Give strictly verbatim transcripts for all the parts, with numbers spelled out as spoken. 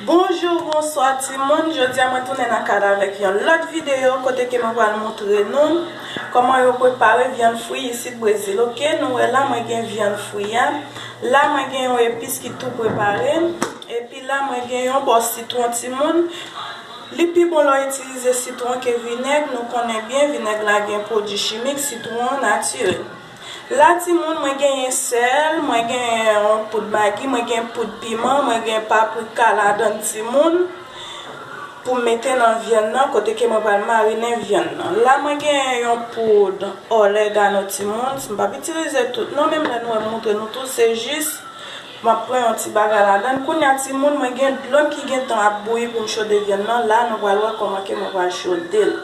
Bonjou, bonswa timoun. Jodi a mwen tounen nan kad avèk yon lòt videyo kote ke mwen pral montre nou kòman yo prepare vyann fri isit Brezil. Oke, nou wè la mwen gen vyann fri a. La mwen gen yon epis ki tou prepare. Epi la mwen gen yon bò sitwon timoun. Li pi bon lè w itilize sitwon ke vinèg. Nou konnen byen vinèg la gen pwodui chimik, sitwon natirèl. La timoun, mwen genyen sèl, mwen genyen yon poud magi, mwen gen poud piman, mwen gen paprika ladann timoun pou m mete nan vyann nan kote ke mwen pral marinen vyann nan. La mwen genyen yon poud òregano timoun, m p ap itilize tout non, menm lè nou wè m montre nou tou, se jis m ap pran yon ti bagay ladann. Kounye a timoun, mwen gen dlo m ki gentan ap bouyi pou m chode vyann nan. La nou pral wè kòman ke mwen pral chode l.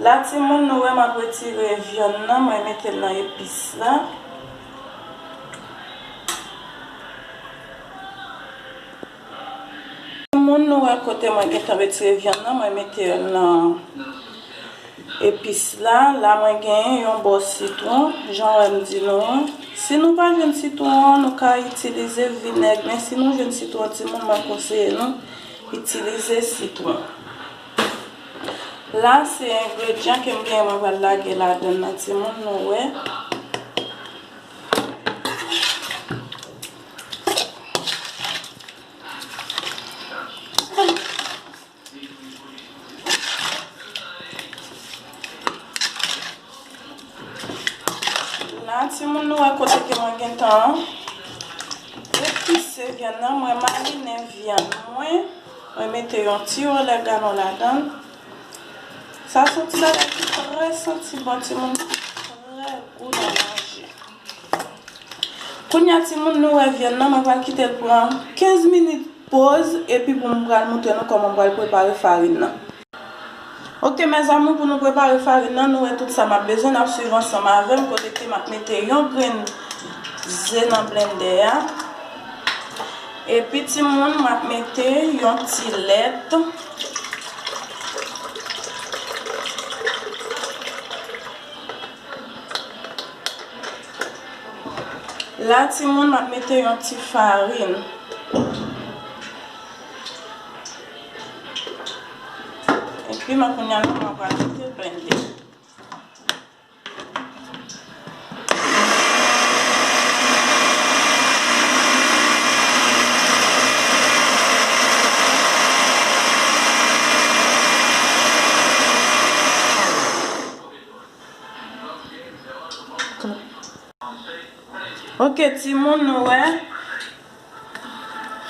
La timoun, nou wè m ap retire vyann nan, mwen mete l nan epis la. Timoun, nou wè kote mwen gentan retire vyann nan, mwen mete l nan epis la. La mwen genyen yon bò sitwon, jan w wè m di nou an. Si nou pa jwenn sitwon an, nou ka itilize vinèg, men si nou jwenn sitwon timoun, mwen konseye nou itilize sitwon. La se engredyan ke m genyen, mwen pral lage ladann nan timoun, nou wè. La timoun, nou wè kote ke mwen gentan epise vyann nan, mwen marinen vyann mwen, mwen mete yon ti òregano ladann. Sa se yon ti bagay ki trè santi bon timoun, ki trè gou nan manje. Kounye a timoun, nou wè vyann nan, mwen pral kite l pran kenz minit poz, epi pou mwen pral montre nou kòman mwen pral prepare farin nan. Oke, mes amours, pou nou prepare farin nan, nou wè tout sa m ap bezwen, n ap swiv ansanm avè m, kote ke m ap mete yon grenn ze nan blendè a. Epi timoun, m ap mete yon ti lèt. La timoun, m ap mete yon ti farin. Epi m ap kounye a la, m ap rajoute blende. Oke, timoun, nou wè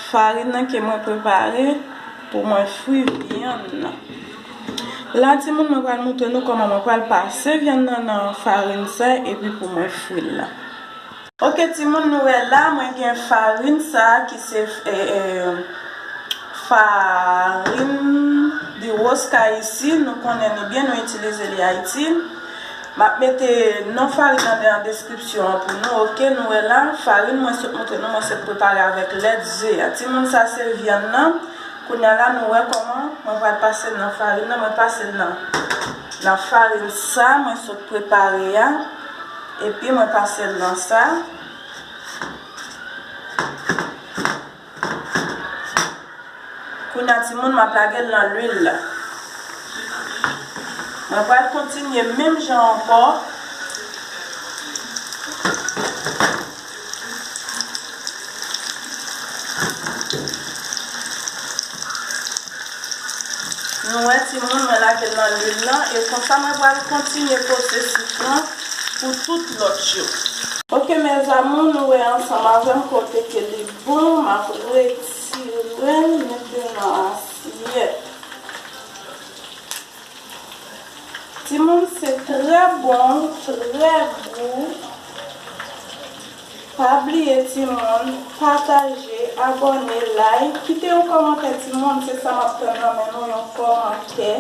farin nan ke mwen prepare pou mwen fri vyann nan. La, timoun, mwen pral montre nou kòman mwen pral pase vyann nan nan farin sa epi pou mwen fri l la. Oke, timoun, nou wè la, mwen gen farin sa ki se, eh, eh, farin di Rosca isi, nou konnen li byen, nou itilize li Ayiti. M ap mete non farin nan nan deskripsyon an pou nou, oke? Nou wè la, farin mwen sot montre nou, mwen sot prepare avèk lèt ze a. Timoun, sa se vyann nan. Kounye a la, nou wè kòman mwen pral pase l nan farin nan. Mwen pase l nan, nan farin sa, mwen sot prepare a. Epi mwen pase l nan sa. Kounye a timoun, m ap lage l nan lwil la. Mwen pral kontinye menm jan ankò. Nou wè timoun, mwen lage l nan lwil lan, e konsa mwen pral kontinye poze sitwon pou tout lòt yo. Oke, mes amours, nou wè ansanm avè m kote ke li bon, m ap retire l, mete nan asyèt. Timoun, se trè bon, trè gou. Pa bliye timoun, pataje, abòne, like, kite yon kòmantè timoun, se sa m ap tann nan men nou, yon kòmantè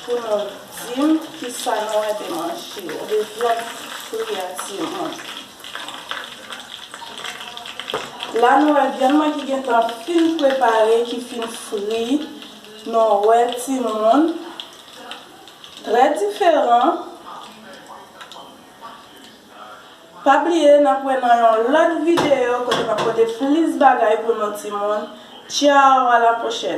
pou nou di m kisa nou renmen manje, oubyen vyann fri a timoun. La nou wè vyann mwen ki gentan fin prepare, ki fin fri. Nou wè timoun. Trè diferan. Pa bliye, n ap wè nan yon lòt videyo kote m ap pote plis bagay pou nou timoun. Tchao, a la pwochèn.